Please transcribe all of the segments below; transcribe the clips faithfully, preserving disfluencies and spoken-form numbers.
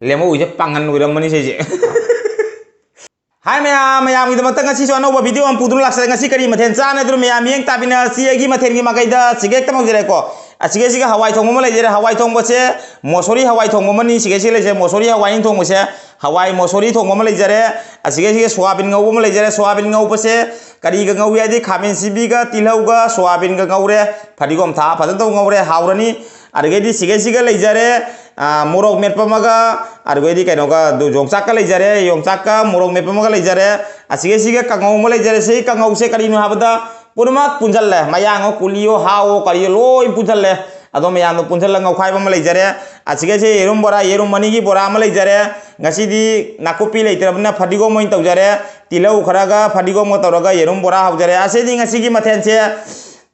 ꯂꯦꯝꯍꯧꯔꯤꯁꯦ ꯄꯥꯡꯒꯟ ꯑꯣꯏꯔꯝꯃꯅꯤ ꯁꯤꯁꯦ꯫ ꯍꯥꯏ ꯃꯌꯥꯝ, ꯃꯌꯥꯝꯒꯤꯗꯃꯛꯇ ꯉꯁꯤꯁꯨ ꯑꯅꯧꯕ ꯚꯤꯗꯤꯑꯣ ꯑꯃ ꯄꯨꯗꯨꯅ ꯂꯥꯛꯆꯔꯦ꯫ ꯉꯁꯤ ꯀꯔꯤ ꯃꯊꯦꯜ ꯆꯥꯅꯗ꯭ꯔꯣ ꯃꯌꯥꯝ? ꯃꯤꯠꯌꯦꯡ ꯇꯥꯕꯤꯅ ꯑꯁꯤ ꯑꯩꯒꯤ ꯃꯊꯦꯜꯒꯤ ꯃꯥꯏꯀꯩꯗ ꯁꯤꯒ ꯍꯦꯛꯇ ꯍꯧꯖꯔꯦꯀꯣ꯫ ꯑꯁꯤꯒꯩꯁꯤꯒ ꯍꯋꯥꯏ ꯊꯣꯡꯕ ꯑꯃ ꯂꯩꯖꯔꯦ꯫ ꯍꯋꯥꯏ ꯊꯣꯡꯕꯁꯦ ꯃꯣꯁꯣꯔꯤ ꯍꯋꯥꯏ ꯊꯣꯡꯕ ꯑꯃꯅꯤ꯫ ꯁꯤꯒꯩꯁꯤꯒ ꯂꯩꯖꯔꯦ꯫ ꯃꯣꯁꯣꯔꯤ ꯍꯋꯥꯏꯅꯤ ꯊꯣꯡꯕꯁꯦ꯫ ꯍꯋꯥꯏ ꯃꯣꯁꯣꯔꯤ ꯊꯣꯡꯕ ꯑꯃ ꯂꯩꯖꯔꯦ꯫ ꯑꯁꯤꯒꯩꯁꯤꯒ ꯁꯣꯌꯥꯕꯤꯟ ꯉꯧꯕ ꯑꯃ ꯂꯩꯖꯔꯦ꯫ ꯁꯣꯌꯥꯕꯤꯟ ꯉꯧꯕꯁꯦ ꯀꯔꯤꯒ ꯉꯧꯏ ꯍꯥꯏꯗꯤ ꯈꯥꯃꯦꯟ ꯁꯤꯕꯤꯒ ꯇꯤꯜꯍꯧꯒ ꯁꯣꯌꯥꯕꯤꯟꯒ ꯉꯧꯔꯦ꯫ ꯐꯗꯤꯒꯣꯝ ꯊꯥꯛꯑ ꯐꯖꯅ ꯇꯧ ꯉꯧꯔꯦ꯫ ꯍꯥꯎꯔꯅꯤ꯫ ꯑꯗꯨꯗꯒꯤꯗꯤ ꯁꯤꯒꯩꯁꯤꯒ ꯂꯩꯖꯔꯦ, ꯑ, ꯃꯣꯔꯣꯛ ꯃꯦꯠꯄ ꯑꯃꯒ, ꯑꯗꯨꯗꯒꯤꯗꯤ ꯀꯩꯅꯣꯒ, ꯑꯗꯨ ꯌꯣꯡꯆꯥꯛꯀ ꯂꯩꯖꯔꯦ, ꯌꯣꯡꯆꯥꯛꯀ ꯃꯣꯔꯣꯛ ꯃꯦꯠꯄ ꯑꯃꯒ ꯂꯩꯖꯔꯦ꯫ ꯑꯁꯤꯒꯩꯁꯤꯒ ꯀꯥꯡꯉꯧ ꯑꯃ ꯂꯩꯖꯔꯦ꯫ ꯁꯤ ꯀꯥꯡꯉꯧꯁꯦ ꯀꯔꯤꯅꯣ ꯍꯥꯏꯕꯗ ꯄꯨꯝꯅꯃꯛ ꯄꯨꯟꯁꯤꯜꯂꯦ꯫ ꯃꯌꯥꯡꯉꯣ, ꯀꯨꯂꯤꯌꯣ, ꯍꯥꯎꯋꯣ, ꯀꯔꯤꯌꯣ, ꯂꯣꯏ ꯄꯨꯟꯁꯤꯜꯂꯦ꯫ ꯑꯗꯣ ꯃꯌꯥꯝꯗꯣ ꯄꯨꯟꯁꯤꯜꯂꯒ ꯉꯧꯈꯥꯏꯕ ꯑꯃ ꯂꯩꯖꯔꯦ꯫ ꯑꯁꯤꯒꯩꯁꯦ ꯌꯦꯔꯨꯝ ꯕꯣꯔꯥ, ꯌꯦꯔꯨꯝ ꯑꯅꯤꯒꯤ ꯕꯣꯔꯥ ꯑꯃ ꯂꯩꯖꯔꯦ꯫ ꯉꯁꯤꯗꯤ ꯅꯥꯀꯨꯞꯄꯤ ꯂꯩꯇ꯭ꯔꯕꯅꯤꯅ ꯐꯗꯤꯒꯣꯝ ꯑꯣꯏꯅ ꯇꯧꯖꯔꯦ꯫ ꯇꯤꯜꯍꯧ ꯈꯔꯒ ꯐꯗꯤꯒꯣꯝꯒ ꯇꯧꯔꯒ ꯌꯦꯔꯨꯝ ꯕꯣꯔꯥ ꯍꯧꯖꯔꯦ꯫ ꯑꯁꯤꯗꯤ ꯉꯁꯤꯒꯤ ꯃꯊꯦꯜꯁꯦ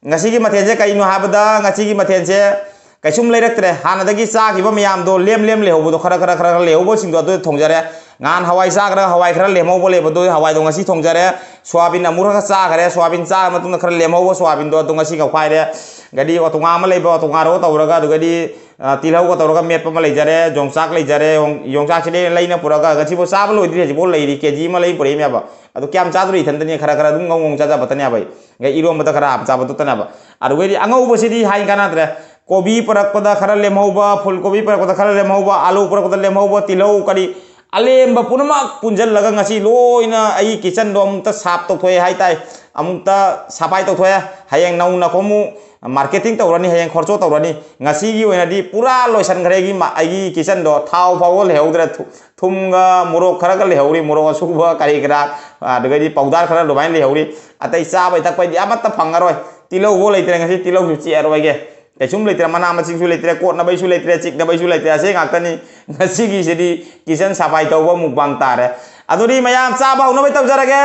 ꯉꯁꯤꯒꯤ ꯃꯊꯦꯜꯁꯦ ꯀꯔꯤꯅꯣ ꯍꯥꯏꯕꯗ, ꯉꯁꯤꯒꯤ ꯃꯊꯦꯜꯁꯦ ꯀꯩꯁꯨꯝ ꯂꯩꯔꯛꯇ꯭ꯔꯦ꯫ ꯍꯥꯟꯅꯗꯒꯤ ꯆꯥꯈꯤꯕ ꯃꯌꯥꯝꯗꯣ ꯂꯦꯝ ꯂꯦꯝ ꯂꯩꯍꯧꯕꯗꯣ ꯈꯔ, ꯈꯔ, ꯈꯔ, ꯈꯔ ꯂꯩꯍꯧꯕꯁꯤꯡꯗꯣ ꯑꯗꯨ ꯊꯣꯡꯖꯔꯦ꯫ ꯉꯍꯥꯟ ꯍꯋꯥꯏ ꯆꯥꯈ꯭ꯔꯒ ꯍꯋꯥꯏ ꯈꯔ ꯂꯦꯝꯍꯧꯕ ꯂꯩꯕꯗꯣ ꯍꯋꯥꯏꯗꯣ ꯉꯁꯤ ꯊꯣꯡꯖꯔꯦ꯫ ꯁꯣꯌꯥꯕꯤꯟ ꯑꯃꯨꯛ ꯈꯔ ꯆꯥꯈꯔꯦ꯫ ꯁꯣꯌꯥꯕꯤꯟ ꯆꯥꯔ ꯃꯇꯨꯡꯗ ꯈꯔ ꯂꯦꯝꯍꯧꯕ ꯁꯣꯌꯥꯕꯤꯟꯗꯣ ꯑꯗꯨ ꯉꯁꯤ ꯉꯧꯈꯥꯏꯔꯦ꯫ ꯑꯗꯒꯤ ꯑꯣꯇꯣꯉꯥ ꯑꯃ ꯂꯩꯕ, ꯑꯣꯇꯣꯉꯥꯔꯣ ꯇꯧꯔꯒ, ꯑꯗꯨꯒꯗꯤ, ꯑ, ꯇꯤꯜꯍꯧꯒ ꯇꯧꯔꯒ ꯃꯦꯠꯄ ꯑꯃ ꯂꯩꯖꯔꯦ꯫ ꯌꯣꯡꯆꯥꯛ ꯂꯩꯖꯔꯦ꯫ ꯌꯣꯡ-, ꯌꯣꯡꯆꯥꯛꯁꯤꯗꯤ ꯂꯩꯅ ꯄꯨꯔꯒ ꯉꯁꯤꯐꯥꯎ ꯆꯥꯕ ꯂꯣꯏꯗ꯭ꯔꯤ, ꯍꯧꯖꯤꯛꯐꯥꯎ ꯂꯩꯔꯤ꯫ ꯀꯦ ꯖꯤ ꯑꯃ ꯂꯩ ꯄꯨꯔꯛꯏꯅꯦꯕ꯫ ꯑꯗꯨ ꯀꯌꯥꯝ ꯆꯥꯗꯣꯔꯤ ꯏꯊꯟꯇꯅꯤ, ꯈꯔ ꯈꯔ ꯑꯗꯨꯝ ꯉꯧ ꯉꯧ ꯆꯥꯖꯕꯇꯅꯦꯕ ꯑꯩ꯫ ꯑꯗꯩ ꯏꯔꯣꯝꯕꯗ ꯈꯔ ꯍꯥꯞ ꯆꯥꯕꯗꯨꯇꯅꯦꯕ꯫ ꯑꯗꯨꯒꯩꯗꯤ ꯑꯉꯧꯕꯁꯤꯗꯤ ꯍꯥꯏ ꯀꯥꯟꯅꯗ꯭ꯔꯦ꯫ ꯀꯣꯕꯤ ꯄꯨꯔꯛꯄꯗ ꯈꯔ ꯂꯦꯝꯍꯧꯕ, ꯐꯨꯜ ꯀꯣꯕꯤ ꯄꯨꯔꯛꯄꯗ ꯈꯔ ꯂꯦꯝꯍꯧꯕ, ꯑꯥꯂꯨ ꯄꯨꯔꯛꯄꯗ ꯂꯦꯝꯍꯧꯕ, ꯇꯤꯜꯍꯧ ꯀꯔꯤ ꯑꯂꯦꯝꯕ ꯄꯨꯝꯅꯃꯛ ꯄꯨꯟꯁꯤꯜꯂꯒ ꯉꯁꯤ ꯂꯣꯏꯅ ꯑꯩꯒꯤ ꯀꯤꯠꯆꯟꯗꯣ ꯑꯃꯨꯛꯇ ꯁꯥꯞ ꯇꯧꯊꯣꯛꯑꯦ ꯍꯥꯏꯇꯥꯏ꯫ ꯑꯃꯨꯛꯇ ꯁꯐꯥꯏ ꯇꯧꯊꯣꯛꯑꯦ꯫ ꯍꯌꯦꯡ ꯅꯧꯅ ꯑꯃꯨꯛ ꯃꯥꯔꯀꯦꯇꯤꯡ ꯇꯧꯔꯅꯤ, ꯍꯌꯦꯡ ꯈꯣꯔꯆꯣ ꯇꯧꯔꯅꯤ꯫ ꯉꯁꯤꯒꯤ ꯑꯣꯏꯅꯗꯤ ꯄꯨꯔꯥ ꯂꯣꯏꯁꯤꯟꯈ꯭ꯔꯦ ꯑꯩꯒꯤ ꯃ-, ꯑꯩꯒꯤ ꯀꯤꯠꯆꯟꯗꯣ꯫ ꯊꯥꯎ ꯐꯥꯎꯕ ꯂꯩꯍꯧꯗ꯭ꯔꯦ꯫ ꯊꯨ-, ꯊꯨꯝꯒ ꯃꯣꯔꯣꯛ ꯈꯔꯒ ꯂꯩꯍꯧꯔꯤ, ꯃꯣꯔꯣꯛ ꯑꯁꯨꯕ ꯀꯔꯤ ꯀꯔꯥ, ꯑꯗꯨꯗꯒꯤꯗꯤ ꯄꯥꯎꯗꯔ ꯈꯔ ꯑꯗꯨꯃꯥꯏꯅ ꯂꯩꯍꯧꯔꯤ꯫ ꯑꯇꯩ ꯆꯥꯕꯩ ꯊꯛꯄꯩꯗꯤ ꯑꯃꯠꯇ ꯐꯪꯉꯔꯣꯏ꯫ ꯇꯤꯜꯍꯧꯐꯥꯎ ꯂꯩꯇ꯭ꯔꯦ ꯉꯁꯤ, ꯇꯤꯜꯍꯧꯁꯨ ꯆꯤꯛꯑꯔꯣꯏꯒꯦ꯫ ꯀꯩꯁꯨꯝ ꯂꯩꯇ꯭ꯔꯦ, ꯃꯅꯥ ꯃꯁꯤꯡꯁꯨ ꯂꯩꯇ꯭ꯔꯦ, ꯀꯣꯠꯅꯕꯩꯁꯨ ꯂꯩꯇ꯭ꯔꯦ, ꯆꯤꯛꯅꯕꯩꯁꯨ ꯂꯩꯇ꯭ꯔꯦ꯫ ꯑꯁꯤ ꯉꯥꯛꯇꯅꯤ ꯉꯁꯤꯒꯤꯁꯤꯗꯤ꯫ ꯀꯤꯠꯆꯟ ꯁꯐꯥꯏ ꯇꯧꯕ ꯃꯨꯛꯕꯥꯡ ꯇꯥꯔꯦ꯫ ꯑꯗꯨꯗꯤ ꯃꯌꯥꯝ ꯆꯥꯕ ꯍꯧꯅꯕ ꯇꯧꯖꯔꯒꯦ꯫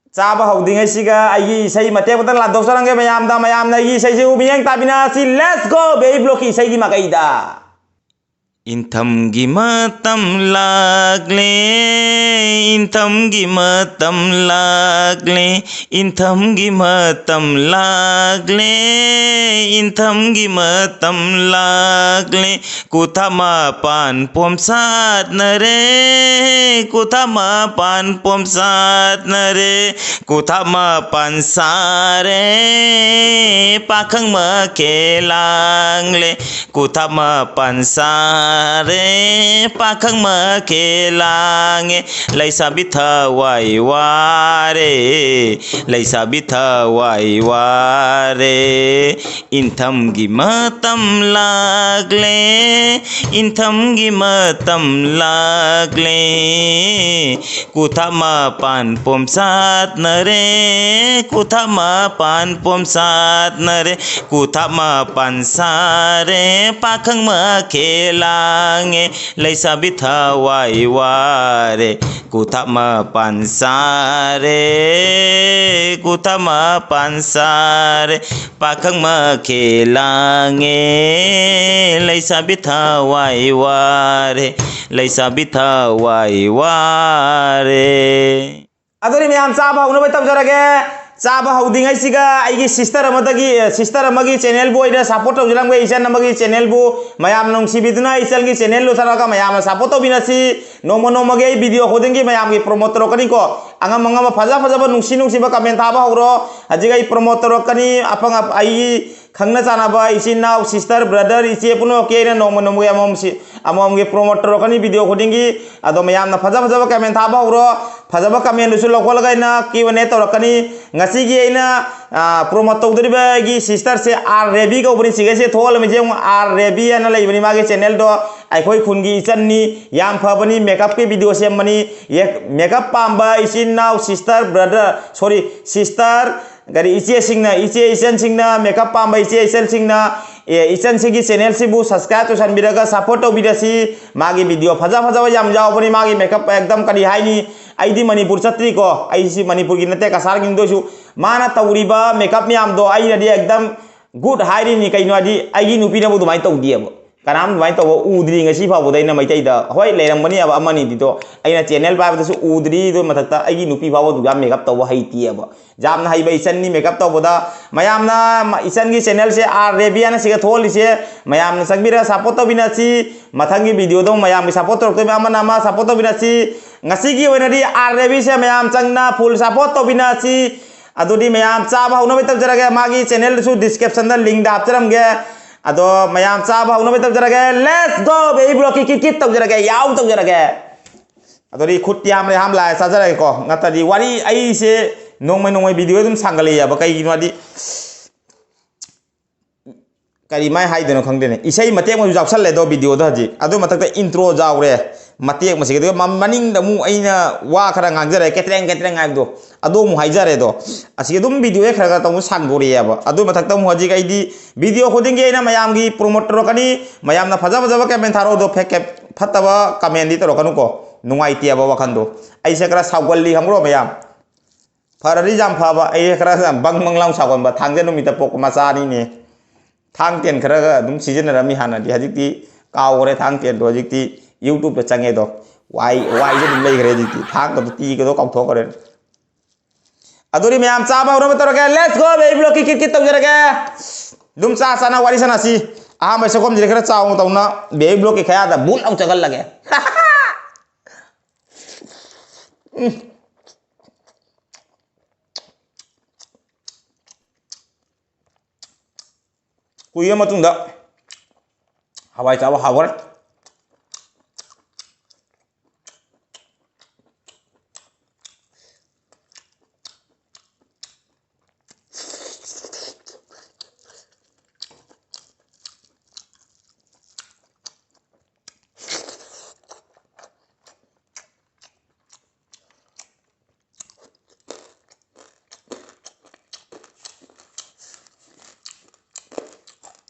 ꯆꯥꯕ ꯍꯧꯗ꯭ꯔꯤꯉꯩꯁꯤꯒ ꯑꯩꯒꯤ ꯏꯁꯩ ꯃꯇꯦꯛ ꯑꯃꯇꯪ ꯂꯥꯟꯊꯣꯛꯆꯔꯝꯒꯦ ꯃꯌꯥꯝꯗ꯫ ꯃꯌꯥꯝꯅ ꯑꯩꯒꯤ ꯏꯁꯩꯁꯤ ꯃꯤꯠꯌꯦꯡ ꯇꯥꯕꯤꯅꯁꯤ꯫ Let's go, ꯕꯦꯕꯤ ꯕ꯭ꯂꯣꯛꯀꯤ ꯏꯁꯩꯒꯤ ꯃꯥꯏꯀꯩꯗ꯫ ꯏꯟꯊꯝꯒꯤ ꯃꯇꯝ ꯂꯥꯛꯂꯦ, ꯏꯟꯊꯝꯒꯤ ꯃꯇꯝ ꯂꯥꯛꯂꯦ, ꯏꯟꯊꯝꯒꯤ ꯃꯇꯝ ꯂꯥꯛꯂꯦ, ꯏꯟꯊꯝꯒꯤ ꯃꯇꯝ ꯂꯥꯛꯂꯦ꯫ ꯀꯨꯊꯥ ꯃꯄꯥꯟ ꯄꯣꯝꯁꯥꯠꯅꯔꯦ, ꯀꯨꯊꯥ ꯃꯄꯥꯟ ꯄꯣꯝꯁꯥꯠꯅꯔꯦ, ꯀꯨꯊꯥ ꯃꯄꯥꯟ ꯁꯥꯔꯦ, ꯄꯥꯈꯪ ꯃꯈꯦ ꯂꯥꯡꯂꯦ꯫ ꯀꯨꯊꯥ ꯃꯄꯥꯟ ꯁꯥꯔꯦ, ꯄꯥꯈꯪ ꯃꯈꯦ ꯂꯥꯡꯉꯦ꯫ ꯂꯩꯁꯥꯕꯤ ꯊꯋꯥꯏ ꯋꯥꯔꯦ, ꯂꯩꯁꯥꯕꯤ ꯊꯋꯥꯏ ꯋꯥꯔꯦ꯫ ꯏꯟꯊꯝꯒꯤ ꯃꯇꯝ ꯂꯥꯛꯂꯦ, ꯏꯟꯊꯝꯒꯤ ꯃꯇꯝ ꯂꯥꯛꯂꯦ꯫ ꯀꯨꯊꯥ ꯃꯄꯥꯟ ꯄꯣꯝꯁꯥꯠꯅꯔꯦ, ꯀꯨꯊꯥ ꯃꯄꯥꯟ ꯄꯣꯝꯁꯥꯠꯅꯔꯦ꯫ ꯀꯨꯊꯥ ꯃꯄꯥꯟ ꯁꯥꯔꯦ, ꯄꯥꯈꯪ ꯃꯈꯦ ꯂꯥꯡꯉꯦ꯫ ꯂꯩꯁꯥꯕꯤ ꯊꯋꯥꯏ ꯋꯥꯔꯦ, ꯀꯨꯊꯥ ꯃꯄꯥꯟ ꯁꯥꯔꯦ, ꯀꯨꯊꯥ ꯃꯄꯥꯟ ꯁꯥꯔꯦ꯫ ꯄꯥꯈꯪ ꯃꯈꯦ ꯂꯥꯡꯉꯦ, ꯂꯩꯁꯥꯕꯤ ꯊꯋꯥꯏ ꯋꯥꯔꯦ, ꯂꯩꯁꯥꯕꯤ ꯊꯋꯥꯏ ꯋꯥꯔꯦ꯫ ꯑꯗꯨꯗꯤ ꯃꯌꯥꯝ ꯆꯥꯕ ꯍꯧꯅꯕ ꯇꯧꯖꯔꯒꯦ꯫ ꯆꯥꯕ ꯍꯧꯗ꯭ꯔꯤꯉꯩꯁꯤꯒ ꯑꯩꯒꯤ sister ꯑꯃꯗꯒꯤ, sister ꯑꯃꯒꯤ channelꯕꯨ ꯑꯣꯏꯅ support ꯇꯧꯖꯔꯝꯒꯦ, ꯏꯆꯟ ꯑꯃꯒꯤ channelꯕꯨ꯫ ꯃꯌꯥꯝꯅ ꯅꯨꯡꯁꯤꯕꯤꯗꯨꯅ ꯏꯆꯟꯒꯤ channelꯗꯨ ꯆꯠꯂꯒ ꯃꯌꯥꯝꯅ support ꯇꯧꯕꯤꯅꯁꯤ꯫ ꯅꯣꯡꯃ ꯅꯣꯡꯃꯒꯤ ꯑꯩ video ꯈꯨꯗꯤꯡꯒꯤ ꯃꯌꯥꯝꯒꯤ promote ꯇꯧꯔꯛꯀꯅꯤꯀꯣ꯫ ꯑꯉꯝ ꯑꯉꯝꯕ ꯐꯖ ꯐꯖꯕ ꯅꯨꯡꯁꯤ ꯅꯨꯡꯁꯤꯕ comment ꯊꯥꯕ ꯍꯧꯔꯣ꯫ ꯍꯧꯖꯤꯛ ꯑꯩ promote ꯇꯧꯔꯛꯀꯅꯤ꯫ ꯑꯄꯪ ꯑꯞ-, ꯑꯩꯒꯤ ꯈꯪꯅ ꯆꯥꯟꯅꯕ ꯏꯆꯤꯟ ꯏꯅꯥꯎ, sister, brother, ꯏꯆꯦ ꯄꯨꯝꯅꯃꯛꯀꯤ ꯑꯩꯅ ꯅꯣꯡꯃ ꯅꯣꯡꯃꯒꯤ ꯑꯃꯃꯝꯁꯤ, ꯑꯃꯃꯝꯒꯤ promote ꯇꯧꯔꯛꯀꯅꯤ video ꯈꯨꯗꯤꯡꯒꯤ꯫ ꯑꯗꯣ ꯃꯌꯥꯝꯅ ꯐꯖ ꯐꯖꯕ comment ꯊꯥꯕ ꯍꯧꯔꯣ꯫ ꯐꯖꯕ commentꯗꯨꯁꯨ ꯂꯧꯈꯠꯂꯒ ꯑꯩꯅ Q and A ꯇꯧꯔꯛꯀꯅꯤ꯫ ꯉꯁꯤꯒꯤ ꯑꯩꯅ, ꯑ, promote ꯇꯧꯗꯣꯔꯤꯕ ꯑꯩꯒꯤ sisterꯁꯦ R Ravi ꯀꯧꯕꯅꯤ꯫ ꯁꯤꯒꯩꯁꯦ ꯊꯣꯛꯍꯜꯂꯝꯃꯤꯁꯦ ꯌꯦꯡꯉꯨ, R Ravi ꯍꯥꯏꯅ ꯂꯩꯕꯅꯤ ꯃꯥꯒꯤ channelꯗꯣ꯫ ꯑꯩꯈꯣꯏ ꯈꯨꯟꯒꯤ ꯏꯆꯟꯅꯤ, ꯌꯥꯝ ꯐꯕꯅꯤ, makeupꯀꯤ video ꯁꯦꯝꯕꯅꯤ꯫ ꯌꯦ-, makeup ꯄꯥꯝꯕ ꯏꯆꯤꯟ ꯏꯅꯥꯎ, sister, brother, sorry, sister, ꯀꯔꯤ, ꯏꯆꯦꯁꯤꯡꯅ, ꯏꯆꯦ ꯏꯆꯟꯁꯤꯡꯅ, makeup ꯄꯥꯝꯕ ꯏꯆꯦ ꯏꯆꯟꯁꯤꯡꯅ, ꯑꯦ, ꯏꯆꯟꯁꯤꯒꯤ channelꯁꯤꯕꯨ subscribe ꯇꯧꯁꯟꯕꯤꯔꯒ support ꯇꯧꯕꯤꯔꯁꯤ꯫ ꯃꯥꯒꯤ video ꯐꯖ ꯐꯖꯕ ꯌꯥꯝ ꯌꯥꯎꯕꯅꯤ꯫ ꯃꯥꯒꯤ makeup ꯑꯦꯛꯗꯝ ꯀꯔꯤ ꯍꯥꯏꯅꯤ, ꯑꯩꯗꯤ ꯃꯅꯤꯄꯨꯔ ꯆꯠꯇ꯭ꯔꯤꯀꯣ, ꯑꯩꯁꯤ ꯃꯅꯤꯄꯨꯔꯒꯤ ꯅꯠꯇꯦ, ꯀꯁꯥꯔꯒꯤꯅꯤ꯫ ꯑꯗꯨ ꯑꯣꯏꯁꯨ ꯃꯥꯅ ꯇꯧꯔꯤꯕ makeup ꯃꯌꯥꯝꯗꯣ ꯑꯩꯅꯗꯤ ꯑꯦꯛꯗꯝ good ꯍꯥꯏꯔꯤꯅꯤ꯫ ꯀꯩꯅꯣ ꯍꯥꯏꯗꯤ ꯑꯩꯒꯤ ꯅꯨꯄꯤꯅꯕꯨ ꯑꯗꯨꯃꯥꯏꯅ ꯇꯧꯗꯦꯕ꯫ ꯀꯅꯥꯝ ꯑꯗꯨꯃꯥꯏꯅ ꯇꯧꯕ ꯎꯗ꯭ꯔꯤ ꯉꯁꯤ ꯐꯥꯎꯕꯗ꯫ ꯑꯩꯅ ꯃꯩꯇꯩꯗ, ꯍꯣꯏ, ꯂꯩꯔꯝꯒꯅꯤ ꯑꯕ ꯑꯃꯅꯤꯗꯤꯗꯣ, ꯑꯩꯅ ꯆꯦꯅꯦꯜ ꯄꯥꯏꯕꯗꯁꯨ ꯎꯗ꯭ꯔꯤ꯫ ꯑꯗꯨ ꯃꯊꯛꯇ ꯑꯩꯒꯤ ꯅꯨꯄꯤ ꯐꯥꯎꯕ ꯑꯗꯨꯛ ꯌꯥꯝ ꯃꯦꯀꯞ ꯇꯧꯕ ꯍꯩꯇꯦꯕ꯫ ꯌꯥꯝꯅ ꯍꯩꯕ ꯏꯆꯟꯅꯤ ꯃꯦꯀꯞ ꯇꯧꯕꯗ꯫ ꯃꯌꯥꯝꯅ ꯃ-, ꯏꯆꯟꯒꯤ ꯆꯦꯅꯦꯜꯁꯦ ꯑꯥꯔ ꯔꯦꯕꯤꯌꯥꯅ ꯁꯤꯒ ꯊꯣꯛꯍꯜꯂꯤꯁꯦ꯫ ꯃꯌꯥꯝꯅ ꯆꯪꯕꯤꯔꯒ ꯁꯞꯄꯣꯔꯠ ꯇꯧꯕꯤꯅꯁꯤ꯫ ꯃꯊꯪꯒꯤ ꯚꯤꯗꯤꯑꯣꯗꯣ ꯃꯌꯥꯝꯒꯤ ꯁꯞꯄꯣꯔꯠ ꯇꯧꯔꯛꯇꯣꯏꯕ, ꯑꯃꯅ ꯑꯃ ꯁꯞꯄꯣꯔꯠ ꯇꯧꯕꯤꯅꯁꯤ꯫ ꯉꯁꯤꯒꯤ ꯑꯣꯏꯅꯗꯤ ꯑꯥꯔ ꯔꯦꯕꯤꯁꯦ ꯃꯌꯥꯝ ꯆꯪꯅ ꯐꯨꯜ ꯁꯞꯄꯣꯔꯠ ꯇꯧꯕꯤꯅꯁꯤ꯫ ꯑꯗꯨꯗꯤ ꯃꯌꯥꯝ ꯆꯥꯕ ꯍꯧꯅꯕ ꯇꯧꯖꯔꯒꯦ꯫ ꯃꯥꯒꯤ ꯆꯦꯅꯦꯜꯗꯁꯨ ꯗꯤꯁꯀ꯭ꯔꯤꯞꯁꯟꯗ ꯂꯤꯡꯗ ꯍꯥꯞꯆꯔꯝꯒꯦ꯫ ꯑꯗꯣ ꯃꯌꯥꯝ ꯆꯥꯕ ꯍꯧꯅꯕ ꯇꯧꯖꯔꯒꯦ꯫ Let's go, baby ꯕ꯭ꯂꯣꯛꯀꯤ ꯀꯤꯠ ꯀꯤꯠ ꯇꯧꯖꯔꯒꯦ, ꯌꯥꯎ ꯇꯧꯖꯔꯒꯦ꯫ ꯑꯗꯨꯗꯤ ꯈꯨꯠꯇꯤ ꯍꯥꯝꯂꯦ ꯍꯥꯝꯂꯥ ꯆꯥꯖꯔꯒꯦꯀꯣ꯫ ꯅꯠꯇ꯭ꯔꯗꯤ ꯋꯥꯔꯤ ꯑꯩꯁꯦ ꯅꯣꯡꯃꯩ ꯅꯣꯡꯃꯩ ꯚꯤꯗꯤꯑꯣ ꯑꯗꯨꯝ ꯁꯥꯡꯒꯠꯂꯛꯑꯦꯕ꯫ ꯀꯩꯒꯤꯅꯣ ꯍꯥꯏꯗꯤ, ꯀꯔꯤ ꯃꯥꯏ ꯍꯥꯏꯗꯣꯏꯅꯣ ꯈꯪꯗꯦꯅꯦ꯫ ꯏꯁꯩ ꯃꯇꯦꯛ ꯑꯃꯁꯨ ꯌꯥꯎꯁꯜꯂꯦ ꯑꯗꯣ ꯚꯤꯗꯤꯑꯣꯗ ꯍꯧꯖꯤꯛ꯫ ꯑꯗꯨ ꯃꯊꯛꯇ ꯏꯟꯇ꯭ꯔꯣ ꯌꯥꯎꯔꯦ ꯃꯇꯦꯛ ꯑꯃꯁꯤꯒꯤ꯫ ꯑꯗꯨꯒ ꯃ-, ꯃꯅꯤꯡꯗ ꯑꯃꯨꯛ ꯑꯩꯅ ꯋꯥ ꯈꯔ ꯉꯥꯡꯖꯔꯦ, ꯀꯦꯇ꯭ꯔꯦꯡ ꯀꯦꯇ꯭ꯔꯦꯡ ꯍꯥꯏꯕꯗꯣ꯫ ꯑꯗꯨ ꯑꯃꯨꯛ ꯍꯥꯏꯖꯔꯦ ꯑꯗꯣ꯫ ꯑꯁꯤꯒꯤ ꯑꯗꯨꯝ ꯚꯤꯗꯤꯑꯣꯁꯦ ꯈꯔ ꯈꯔ ꯇꯧꯕ ꯁꯥꯡꯗꯣꯔꯛꯑꯦꯕ꯫ ꯑꯗꯨ ꯃꯊꯛꯇ ꯑꯃꯨꯛ ꯍꯧꯖꯤꯛ ꯑꯩꯗꯤ ꯚꯤꯗꯤꯑꯣ ꯈꯨꯗꯤꯡꯒꯤ ꯑꯩꯅ ꯃꯌꯥꯝꯒꯤ ꯄ꯭ꯔꯣꯃꯣꯠ ꯇꯧꯔꯛꯀꯅꯤ, ꯃꯌꯥꯝꯅ ꯐꯖ ꯐꯖꯕ ꯀꯃꯦꯟ ꯊꯥꯔꯛꯑꯣ꯫ ꯑꯗꯣ ꯐꯦꯛ ꯀꯦꯞ-, ꯐꯠꯇꯕ ꯀꯃꯦꯟꯗꯤ ꯇꯧꯔꯛꯀꯅꯨꯀꯣ, ꯅꯨꯡꯉꯥꯏꯇꯦꯕ ꯋꯥꯈꯟꯗꯣ꯫ ꯑꯩꯁꯦ ꯈꯔ ꯁꯥꯎꯒꯜꯂꯤ ꯈꯪꯕ꯭ꯔꯣ ꯃꯌꯥꯝ? ꯐꯔꯗꯤ ꯌꯥꯝ ꯐꯕ, ꯑꯩ ꯈꯔ ꯕꯪ ꯕꯪ ꯂꯥꯎ ꯁꯥꯎꯒꯟꯕ ꯊꯥꯡꯖ ꯅꯨꯃꯤꯠꯇ ꯄꯣꯛꯄ ꯃꯆꯥꯅꯤꯅꯦ꯫ ꯊꯥꯡ ꯇꯦꯟ ꯈꯔꯒ ꯑꯗꯨꯝ ꯁꯤꯖꯤꯟꯅꯔꯝꯃꯤ ꯍꯥꯟꯅꯗꯤ, ꯍꯧꯖꯤꯛꯇꯤ ꯀꯥꯎꯈ꯭ꯔꯦ ꯊꯥꯡ ꯇꯦꯟꯗꯣ꯫ ꯍꯧꯖꯤꯛꯇꯤ ꯌꯨꯇ꯭ꯌꯨꯕꯇ ꯆꯪꯉꯦ ꯑꯗꯣ꯫ ꯋꯥꯏ, ꯋꯥꯏꯗ ꯑꯗꯨꯝ ꯂꯩꯈ꯭ꯔꯦ ꯍꯧꯖꯤꯛꯇꯤ, ꯊꯥꯡꯒꯗꯣ ꯇꯤꯒꯗꯣ ꯀꯥꯎꯊꯣꯛꯈ꯭ꯔꯦ꯫ ꯑꯗꯨꯗꯤ ꯃꯌꯥꯝ ꯆꯥꯕ ꯍꯧꯅꯕ ꯇꯧꯔꯒꯦ꯫ Let's go, baby ꯕ꯭ꯂꯣꯛꯀꯤ ꯀꯤꯠ ꯀꯤꯠ ꯇꯧꯖꯔꯒꯦ꯫ ꯑꯗꯨꯝ ꯆꯥ ꯆꯥꯅ ꯋꯥꯔꯤ ꯁꯥꯟꯅꯁꯤ꯫ ꯑꯍꯥꯟꯕ ꯆꯥꯛꯈꯨꯝꯁꯤꯗꯤ ꯈꯔ ꯆꯥꯎꯅ ꯇꯧꯅ, baby ꯕ꯭ꯂꯣꯛꯀꯤ ꯈꯌꯥꯗ ꯕꯨꯠ ꯂꯥꯎ ꯆꯪꯍꯜꯂꯒꯦ꯫ ꯎꯝ꯫ ꯀꯨꯏꯔ ꯃꯇꯨꯡꯗ ꯍꯋꯥꯏ ꯆꯥꯕ ꯍꯥꯎꯈ꯭ꯔꯦ꯫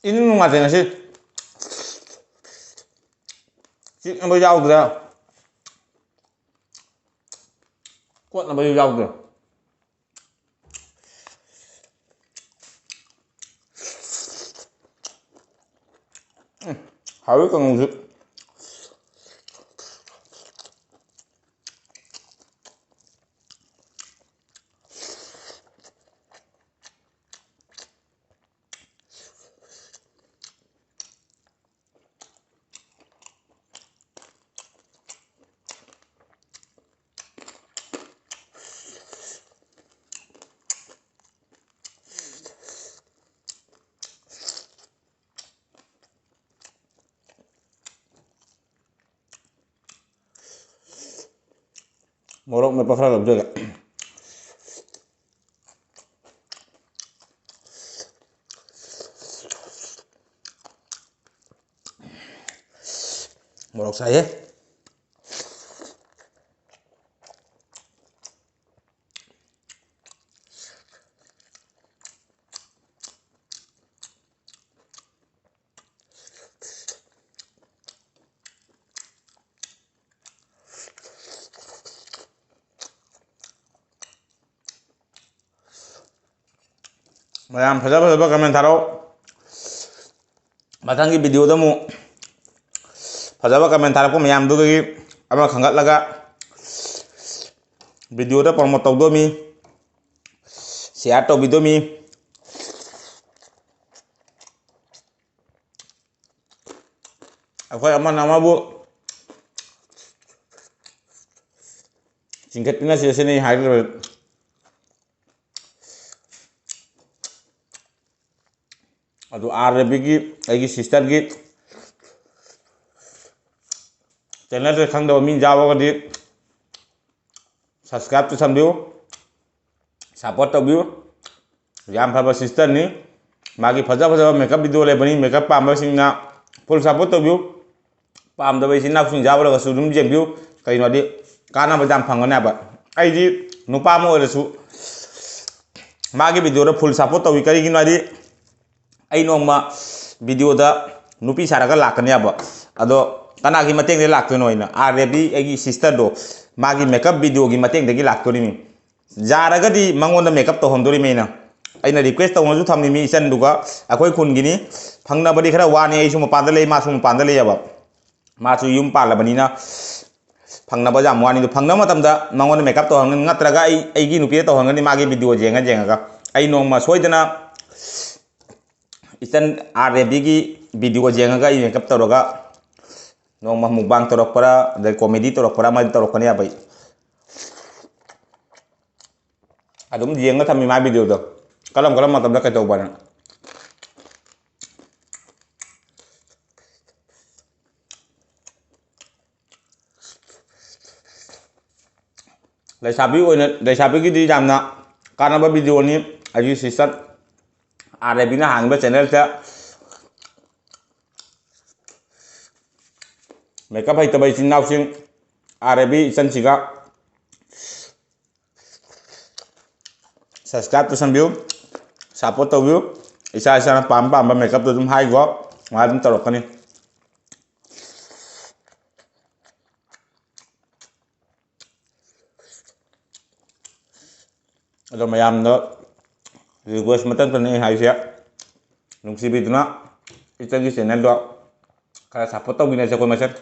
ꯏꯅꯨꯡ ꯅꯨꯡꯉꯥꯏꯇꯦ ꯉꯁꯤ꯫ ꯆꯤꯛꯅꯕ ꯌꯥꯎꯗ꯭ꯔꯦ꯫ ꯀꯣꯠꯅꯕꯁꯨ ꯌꯥꯎꯗ꯭ꯔꯦ꯫ ꯎꯝ꯫ ꯍꯥꯎꯋꯤ ꯀꯥꯡꯉꯧꯁꯨ꯫ ꯃꯣꯔꯣꯛ ꯃꯦꯠꯄ ꯈꯔ ꯂꯧꯖꯒꯦ꯫ ꯃꯣꯔꯣꯛ ꯁꯥꯏꯍꯦ꯫ ꯃꯌꯥꯝ ꯐꯖ ꯐꯖꯕ comment ꯊꯥꯔꯛꯑꯣ꯫ ꯃꯊꯪꯒꯤ videoꯗ ꯑꯃꯨꯛ ꯐꯖꯕ comment ꯊꯥꯔꯛꯄ ꯃꯌꯥꯝꯗꯨꯗꯒꯤ ꯑꯃ ꯈꯟꯒꯠꯂꯒ videoꯗ promote ꯇꯧꯗꯣꯃꯤ, share ꯇꯧꯕꯤꯗꯣꯃꯤ꯫ ꯑꯩꯈꯣꯏ ꯑꯃꯅ ꯑꯃꯕꯨ ꯆꯤꯡꯈꯠꯃꯤꯟꯅꯁꯤ ꯁꯤꯅꯤ ꯍꯥꯏꯒꯗꯕ꯫ ꯑꯗꯨ ꯑꯥꯔ ꯔꯕꯤꯒꯤ, ꯑꯩꯒꯤ sisterꯒꯤ channelꯁꯦ ꯈꯪꯗꯕ ꯃꯤ ꯌꯥꯎꯔꯒꯗꯤ subscribe ꯇꯧꯁꯟꯕꯤꯌꯨ, support ꯇꯧꯕꯤꯌꯨ꯫ ꯌꯥꯝ ꯐꯕ sisterꯅꯤ꯫ ꯃꯥꯒꯤ ꯐꯖ ꯐꯖꯕ makeup video ꯂꯩꯕꯅꯤ, makeup ꯄꯥꯝꯕꯁꯤꯡꯅ full support ꯇꯧꯕꯤꯌꯨ꯫ ꯄꯥꯝꯗꯕ ꯏꯆꯤꯟ ꯏꯅꯥꯎꯁꯤꯡ ꯌꯥꯎꯔꯒꯁꯨ ꯑꯗꯨꯝ ꯌꯦꯡꯕꯤꯌꯨ꯫ ꯀꯩꯅꯣꯗꯤ ꯀꯥꯟꯅꯕ ꯌꯥꯝ ꯐꯪꯒꯅꯦꯕ꯫ ꯑꯩꯗꯤ ꯅꯨꯄꯥ ꯑꯃ ꯑꯣꯏꯔꯁꯨ ꯃꯥꯒꯤ videoꯗ full support ꯇꯧꯏ꯫ ꯀꯔꯤꯒꯤꯅꯣ ꯍꯥꯏꯗꯤ ꯑꯩ ꯅꯣꯡꯃ videoꯗ ꯅꯨꯄꯤ ꯁꯥꯔꯒ ꯂꯥꯛꯀꯅꯦꯕ꯫ ꯑꯗꯣ ꯀꯅꯥꯒꯤ ꯃꯇꯦꯡꯗꯒꯤ ꯂꯥꯛꯇꯣꯏꯅꯣ? ꯑꯩꯅ ꯑꯥꯔ ꯔꯦꯕꯤ, ꯑꯩꯒꯤ sisterꯗꯣ, ꯃꯥꯒꯤ makeup videoꯒꯤ ꯃꯇꯦꯡꯗꯒꯤ ꯂꯥꯛꯇꯣꯔꯤꯃꯤ꯫ ꯌꯥꯔꯒꯗꯤ ꯃꯉꯣꯟꯗ makeup ꯇꯧꯍꯟꯗꯣꯔꯤꯃꯤ ꯑꯩꯅ꯫ ꯑꯩꯅ request ꯇꯧꯅꯁꯨ ꯊꯝꯃꯤ ꯃꯤ ꯏꯆꯟꯗꯨꯒ꯫ ꯑꯩꯈꯣꯏ ꯈꯨꯟꯒꯤꯅꯤ, ꯐꯪꯅꯕꯗꯤ ꯈꯔ ꯋꯥꯅꯤ꯫ ꯑꯩꯁꯨ ꯃꯄꯥꯟꯗ ꯂꯩ, ꯃꯥꯁꯨ ꯃꯄꯥꯟꯗ ꯂꯩꯌꯦꯕ꯫ ꯃꯥꯁꯨ ꯌꯨꯝ ꯄꯥꯜꯂꯕꯅꯤꯅ ꯐꯪꯅꯕ ꯌꯥꯝ ꯋꯥꯅꯤ꯫ ꯑꯗꯨ ꯐꯪꯅꯕ ꯃꯇꯝꯗ ꯃꯉꯣꯟꯗ makeup ꯇꯧꯍꯟꯒꯅꯤ, ꯅꯠꯇ꯭ꯔꯒ ꯑꯩ ꯑꯩꯒꯤ ꯅꯨꯄꯤꯗ ꯇꯧꯍꯟꯒꯅꯤ꯫ ꯃꯥꯒꯤ video ꯌꯦꯡꯉ ꯌꯦꯡꯉꯒ ꯑꯩ ꯅꯣꯡꯃ ꯁꯣꯏꯗꯅ ꯏꯆꯟ ꯑꯥꯔ ꯔꯦꯕꯤꯒꯤ video ꯌꯦꯡꯉꯒ ꯑꯩ makeup ꯇꯧꯔꯒ ꯅꯣꯡꯃ mukbang ꯇꯧꯔꯛꯄ꯭ꯔꯥ, ꯑꯗꯩ comedy ꯇꯧꯔꯛꯄ꯭ꯔꯥ, ꯑꯃꯗꯤ ꯇꯧꯔꯛꯀꯅꯤ ꯍꯥꯏꯕ ꯑꯩ꯫ ꯑꯗꯨꯝ ꯌꯦꯡꯉ ꯊꯝꯃꯤ ꯃꯥꯏ videoꯗꯣ꯫ ꯀꯔꯝ ꯀꯔꯝꯕ ꯃꯇꯝꯗ ꯀꯩꯗꯧꯕꯅ꯫ ꯂꯩꯁꯥꯕꯤ ꯑꯣꯏꯅ, ꯂꯩꯁꯥꯕꯤꯒꯤꯗꯤ ꯌꯥꯝꯅ ꯀꯥꯟꯅꯕ videoꯅꯤ꯫ ꯑꯩꯒꯤ sister ꯑꯥꯔ ꯔꯦꯕꯤꯅ ꯍꯥꯡꯉꯤꯕ channelꯁꯦ꯫ Makeup ꯍꯩꯇꯕ ꯏꯆꯤꯟ ꯏꯅꯥꯎꯁꯤꯡ, ꯑꯥꯔ ꯔꯦꯕꯤ ꯏꯆꯟꯁꯤꯒ subscribe ꯇꯧꯁꯟꯕꯤꯌꯨ, support ꯇꯧꯕꯤꯌꯨ꯫ ꯏꯁꯥ ꯏꯁꯥꯅ ꯄꯥꯝ ꯄꯥꯝꯕ makeupꯇꯣ ꯑꯗꯨꯝ ꯍꯥꯏꯒꯣ, ꯃꯥ ꯑꯗꯨꯝ ꯇꯧꯔꯛꯀꯅꯤ꯫ ꯑꯗꯣ ꯃꯌꯥꯝꯗ request ꯃꯇꯪꯇꯅꯤ ꯑꯩ ꯍꯥꯏꯁꯦ, ꯅꯨꯡꯁꯤꯕꯤꯗꯨꯅ ꯏꯆꯟꯒꯤ channelꯗꯣ ꯈꯔ support ꯇꯧꯃꯤꯟꯅꯁꯦ ꯑꯩꯈꯣꯏ ꯃꯁꯦꯟ꯫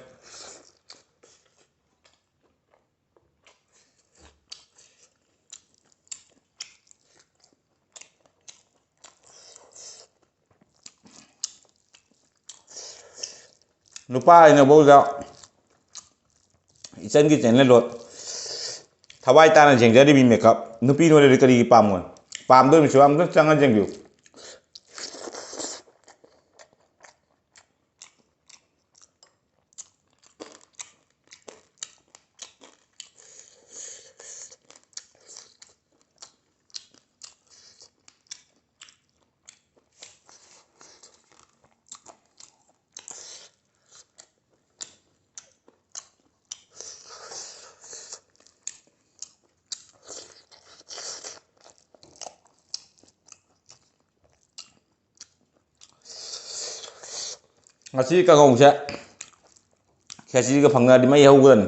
ꯅꯨꯄꯥ ꯑꯩꯅꯐꯧꯗ ꯏꯆꯟꯒꯤ channelꯗꯣ ꯊꯋꯥꯏ ꯇꯥꯅ ꯌꯦꯡꯖꯔꯤꯕꯤ makeup, ꯅꯨꯄꯤ ꯅꯣꯏꯗꯗꯤ ꯀꯔꯤꯒꯤ ꯄꯥꯝꯃꯣꯏ? ꯄꯥꯝꯗꯣꯏ ꯃꯤꯁꯨ ꯑꯝꯇꯪ ꯆꯪꯉ ꯌꯦꯡꯕꯤꯌꯨ꯫ ꯉꯁꯤ ꯀꯥꯡꯍꯧꯁꯦ ꯈꯦꯆꯤꯒ ꯐꯪꯉꯗꯤ ꯃꯩ ꯍꯧꯒꯗꯕꯅꯤ꯫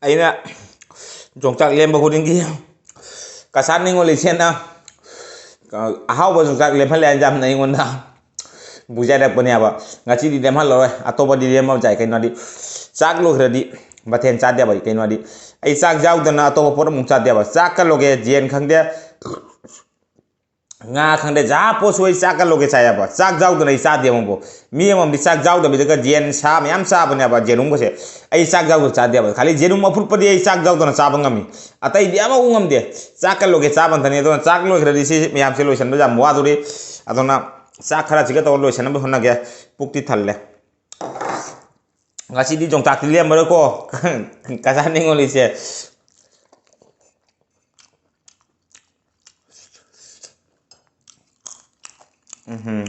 ꯑꯩꯅ ꯌꯣꯡꯆꯥꯛ ꯂꯦꯝꯕ ꯈꯨꯗꯤꯡꯒꯤ ꯀꯁꯥꯔ ꯅꯤꯉꯣꯜ ꯏꯆꯦꯅ ꯑꯍꯥꯎꯕ ꯌꯣꯡꯆꯥꯛ ꯂꯦꯝꯍꯜꯂꯦ ꯍꯥꯏꯅ ꯌꯥꯝꯅ ꯑꯩꯉꯣꯟꯗ ꯕꯨꯖꯔꯛꯄꯅꯦꯕ꯫ ꯉꯁꯤꯗꯤ ꯂꯦꯝꯍꯜꯂꯔꯣꯏ, ꯑꯇꯣꯞꯄꯗꯤ ꯂꯦꯝꯃꯝ ꯌꯥꯏ꯫ ꯀꯩꯅꯣꯗꯤ ꯆꯥꯛ ꯂꯣꯏꯈ꯭ꯔꯗꯤ ꯃꯊꯦꯜ ꯆꯥꯗꯦꯕ꯫ ꯀꯩꯅꯣꯗꯤ ꯑꯩ ꯆꯥꯛ ꯌꯥꯎꯗꯅ ꯑꯇꯣꯞꯄ ꯄꯣꯠ ꯑꯃꯨꯛ ꯆꯥꯗꯦꯕ꯫ ꯆꯥꯛꯀ ꯂꯣꯏꯒꯦ, ꯌꯦꯟ ꯈꯪꯗꯦ, ꯉꯥ ꯈꯪꯗꯦ, ꯖꯥ ꯄꯣꯠꯁꯨ ꯑꯩ ꯆꯥꯛꯀ ꯂꯣꯏꯒꯦ ꯆꯥꯏꯌꯦꯕ꯫ ꯆꯥꯛ ꯌꯥꯎꯗꯅ ꯑꯩ ꯆꯥꯗꯦ ꯑꯃꯨꯛꯐꯥꯎ꯫ ꯃꯤ ꯑꯃꯃꯝꯗꯤ ꯆꯥꯛ ꯌꯥꯎꯗꯕꯤꯗꯒ ꯌꯦꯟ, ꯁꯥ ꯃꯌꯥꯝ ꯆꯥꯕꯅꯦꯕ, ꯌꯦꯔꯨꯝꯒꯁꯦ꯫ ꯑꯩ ꯆꯥꯛ ꯌꯥꯎꯗꯅ ꯆꯥꯗꯦꯕ꯫ ꯈꯥꯂꯤ ꯌꯦꯔꯨꯝ ꯑꯐꯨꯠꯄꯗꯤ ꯑꯩ ꯆꯥꯛ ꯌꯥꯎꯗꯅ ꯆꯥꯕ ꯉꯝꯃꯤ, ꯑꯇꯩꯗꯤ ꯑꯃꯐꯥꯎ ꯉꯝꯗꯦ꯫ ꯆꯥꯛꯀ ꯂꯣꯏꯒꯦ ꯆꯥꯕ ꯉꯝꯗꯅꯤ꯫ ꯑꯗꯨꯅ ꯆꯥꯛ ꯂꯣꯏꯈ꯭ꯔꯗꯤ ꯁꯤ ꯃꯌꯥꯝꯁꯦ ꯂꯣꯏꯁꯤꯟꯕ ꯌꯥꯝ ꯋꯥꯗꯣꯔꯤ꯫ ꯑꯗꯨꯅ ꯆꯥꯛ ꯈꯔꯁꯤꯒ ꯇꯧꯔ ꯂꯣꯏꯁꯤꯟꯅꯕ ꯍꯣꯠꯅꯒꯦ꯫ ꯄꯨꯛꯇꯤ ꯊꯜꯂꯦ꯫ ꯉꯁꯤꯗꯤ ꯌꯣꯡꯆꯥꯛꯇꯤ ꯂꯦꯝꯃꯔꯣꯏꯀꯣ꯫ ꯀꯁꯥꯔ ꯅꯤꯉꯣꯜ ꯏꯆꯦ꯫ ꯎꯝꯍꯨꯝ꯫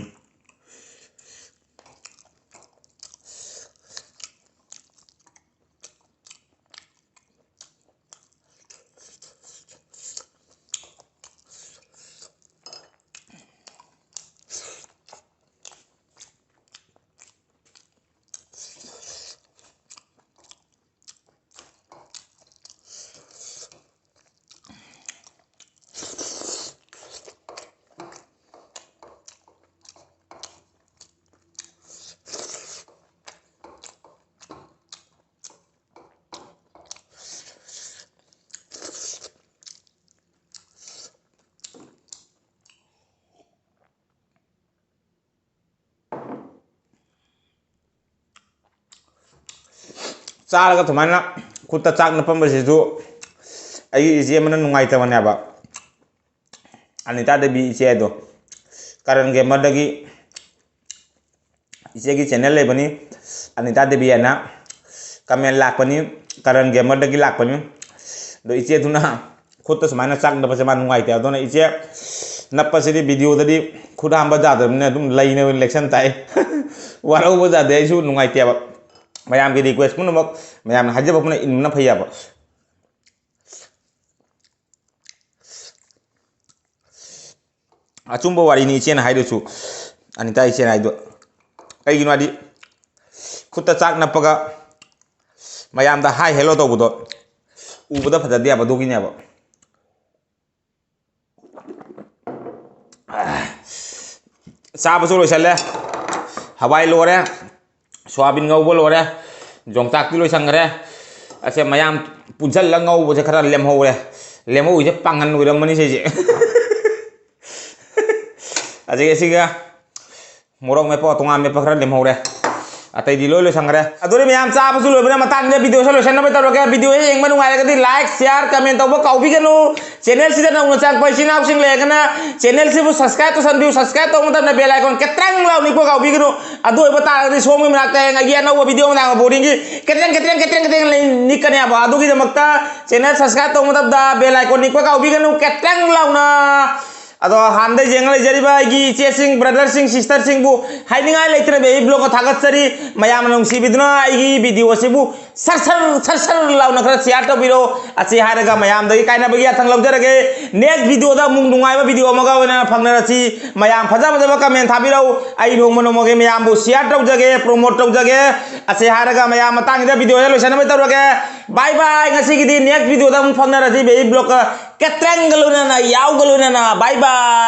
ꯆꯥꯔꯒ ꯑꯗꯨꯃꯥꯏꯅ ꯈꯨꯠꯇ ꯆꯥꯛ ꯅꯞꯄꯝꯕꯁꯤꯁꯨ ꯑꯩꯒꯤ ꯏꯆꯦ ꯑꯃꯅ ꯅꯨꯡꯉꯥꯏꯇꯕꯅꯦꯕ꯫ ꯑꯅꯤꯇꯥ ꯗꯦꯕꯤ ꯏꯆꯦ ꯑꯗꯣ, ꯀꯔꯟ ꯒꯦꯃꯔꯗꯒꯤ ꯏꯆꯦꯒꯤ ꯆꯦꯅꯦꯜ ꯂꯩꯕꯅꯤ, ꯑꯅꯤꯇꯥ ꯗꯦꯕꯤ ꯍꯥꯏꯅ꯫ ꯀꯃꯦꯟ ꯂꯥꯛꯄꯅꯤ, ꯀꯔꯟ ꯒꯦꯃꯔꯗꯒꯤ ꯂꯥꯛꯄꯅꯤ꯫ ꯑꯗꯣ ꯏꯆꯦꯗꯨꯅ ꯈꯨꯠꯇ ꯁꯨꯃꯥꯏꯅ ꯆꯥꯛ ꯅꯞꯄꯁꯦ ꯃꯥ ꯅꯨꯡꯉꯥꯏꯇꯦ꯫ ꯑꯗꯨꯅ ꯏꯆꯦ, ꯅꯞꯄꯁꯤꯗꯤ ꯚꯤꯗꯤꯑꯣꯗꯗꯤ ꯈꯨꯠ ꯍꯥꯝꯕ ꯌꯥꯗꯕꯅꯤꯅ ꯑꯗꯨꯝ ꯂꯩꯅ ꯑꯣꯏꯅ ꯂꯦꯛꯁꯟ ꯇꯥꯏ꯫ ꯋꯥꯔꯧꯕ ꯌꯥꯗꯦ, ꯑꯩꯁꯨ ꯅꯨꯡꯉꯥꯏꯇꯦꯕ꯫ ꯃꯌꯥꯝꯒꯤ ꯔꯤꯀ꯭ꯋꯦꯁ ꯄꯨꯝꯅꯃꯛ ꯃꯌꯥꯝꯅ ꯍꯥꯏꯖꯕ ꯄꯨꯝꯅꯃꯛ ꯏꯟꯕꯅ ꯐꯩꯌꯦꯕ꯫ ꯑꯆꯨꯝꯕ ꯋꯥꯔꯤꯅꯤ ꯏꯆꯦꯅ ꯍꯥꯏꯗꯨꯁꯨ, ꯑꯅꯤꯇꯥ ꯏꯆꯦꯅ ꯍꯥꯏꯗꯣ꯫ ꯀꯩꯒꯤꯅꯣ ꯍꯥꯏꯗꯤ, ꯈꯨꯠꯇ ꯆꯥꯛ ꯅꯞꯄꯒ ꯃꯌꯥꯝꯗ hi hello ꯇꯧꯕꯗꯣ ꯎꯕꯗ ꯐꯖꯗꯦꯕ, ꯑꯗꯨꯒꯤꯅꯦꯕ꯫ ꯆꯥꯕꯁꯨ ꯂꯣꯏꯁꯜꯂꯦ꯫ ꯍꯋꯥꯏ ꯂꯣꯏꯔꯦ, ꯁꯣꯌꯥꯕꯤꯟ ꯉꯧꯕ ꯂꯣꯏꯔꯦ, ꯌꯣꯡꯆꯥꯛꯇꯤ ꯂꯣꯏꯁꯟꯈ꯭ꯔꯦ꯫ ꯑꯁꯦ ꯃꯌꯥꯝ ꯄꯨꯟꯁꯜꯂ ꯉꯧꯕꯁꯦ ꯈꯔ ꯂꯦꯝꯍꯧꯔꯦ꯫ ꯂꯦꯝꯍꯧꯔꯤꯁꯦ ꯄꯥꯡꯒꯟ ꯑꯣꯏꯔꯝꯃꯅꯤ ꯁꯤꯁꯦ꯫ ꯑꯗꯒꯤ ꯑꯁꯤꯒ ꯃꯣꯔꯣꯛ ꯃꯦꯠꯄ, ꯇꯣꯉꯥꯟ ꯃꯦꯠꯄ ꯈꯔ ꯂꯦꯝꯍꯧꯔꯦ꯫ ꯑꯇꯩꯗꯤ ꯂꯣꯏ ꯂꯣꯏꯁꯟꯈ꯭ꯔꯦ꯫ ꯑꯗꯨꯅ ꯃꯌꯥꯝ ꯆꯥꯕꯁꯨ ꯂꯣꯏꯕꯅ ꯃꯇꯥꯡꯗ videoꯁꯦ ꯂꯣꯏꯁꯟꯅꯕ ꯇꯧꯔꯒꯦ꯫ Videoꯁꯦ ꯌꯦꯡꯕ ꯅꯨꯡꯉꯥꯏꯔꯒꯗꯤ like, share, comment ꯇꯧꯕ ꯀꯥꯎꯕꯤꯒꯅꯨ꯫ Channelꯁꯤꯗ ꯅꯧꯅ ꯆꯪꯉꯛꯄ ꯏꯆꯤꯟ ꯏꯅꯥꯎꯁꯤꯡ ꯂꯩꯔꯒꯅ channelꯁꯤꯕꯨ subscribe ꯇꯧꯁꯟꯕꯤꯌꯨ꯫ Subscribe ꯇꯧꯕ ꯃꯇꯝꯗ bell icon ꯀꯦꯇ꯭ꯔꯪ ꯂꯥꯎ ꯅꯤꯛꯄ ꯀꯥꯎꯕꯤꯒꯅꯨ꯫ ꯑꯗꯨ ꯑꯣꯏꯕ ꯇꯥꯔꯒꯗꯤ ꯁꯣꯝꯒꯤ ꯃꯅꯥꯛꯇ ꯍꯌꯦꯡ ꯑꯩꯒꯤ ꯑꯅꯧꯕ video ꯑꯃ ꯂꯥꯛꯄ ꯕꯣꯔꯗꯤꯡꯒꯤ ꯀꯦꯇ꯭ꯔꯪ, ꯀꯦꯇ꯭ꯔꯪ, ꯀꯦꯇ꯭ꯔꯪ, ꯀꯦꯇ꯭ꯔꯪ ꯂꯩ ꯅꯤꯛꯀꯅꯦꯕ꯫ ꯑꯗꯨꯒꯤꯗꯃꯛꯇ channel subscribe ꯇꯧꯕ ꯃꯇꯝꯗ bell icon ꯅꯤꯛꯄ ꯀꯥꯎꯕꯤꯒꯅꯨ꯫ ꯀꯦꯇ꯭ꯔꯪ ꯂꯥꯎꯅ ꯑꯗꯣ ꯍꯥꯟꯅꯗꯩ ꯌꯦꯡꯉ ꯂꯩꯖꯔꯤꯕ ꯑꯩꯒꯤ ꯏꯆꯦꯁꯤꯡ, brotherꯁꯤꯡ, sisterꯁꯤꯡꯕꯨ ꯍꯥꯏꯅꯤꯡꯉꯥꯏ ꯂꯩꯇ꯭ꯔꯕ ꯑꯩ vlogꯀ ꯊꯥꯒꯠꯆꯔꯤ꯫ ꯃꯌꯥꯝꯅ ꯅꯨꯡꯁꯤꯕꯤꯗꯨꯅ ꯑꯩꯒꯤ video ꯑꯁꯤꯕꯨ ꯁꯔ ꯁꯔ ꯁꯔ ꯁꯔ ꯂꯥꯎꯅ ꯈꯔ share ꯇꯧꯕꯤꯔꯣ꯫ ꯑꯁꯤ ꯍꯥꯏꯔꯒ ꯃꯌꯥꯝꯗꯒꯤ ꯀꯥꯏꯅꯕꯒꯤ ꯌꯥꯊꯪ ꯂꯧꯖꯔꯒꯦ꯫ Next videoꯗ ꯑꯃꯨꯛ ꯅꯨꯡꯉꯥꯏꯕ video ꯑꯃꯒ ꯑꯣꯏꯅ ꯐꯪꯅꯔꯁꯤ꯫ ꯃꯌꯥꯝ ꯐꯖ ꯐꯖꯕ comment ꯊꯥꯕꯤꯔꯛꯎ꯫ ꯑꯩ ꯅꯣꯡꯃ ꯅꯣꯡꯃꯒꯤ ꯃꯌꯥꯝꯕꯨ share ꯇꯧꯖꯒꯦ, promote ꯇꯧꯖꯒꯦ꯫ ꯑꯁꯤ ꯍꯥꯏꯔꯒ ꯃꯌꯥꯝ ꯃꯇꯥꯡꯁꯤꯗ videoꯁꯦ ꯂꯣꯏꯁꯟꯅꯕ ꯇꯧꯔꯒꯦ꯫ Bye bye꯫ ꯉꯁꯤꯒꯤꯗꯤ next videoꯗ ꯑꯃꯨꯛ ꯐꯪꯅꯔꯁꯤ꯫ ꯕꯦꯕꯤ vlogꯀ ꯀꯦꯇ꯭ꯔꯪꯒ ꯂꯣꯏꯅꯅ, ꯌꯥꯎꯒ ꯂꯣꯏꯅꯅ꯫ Bye bye꯫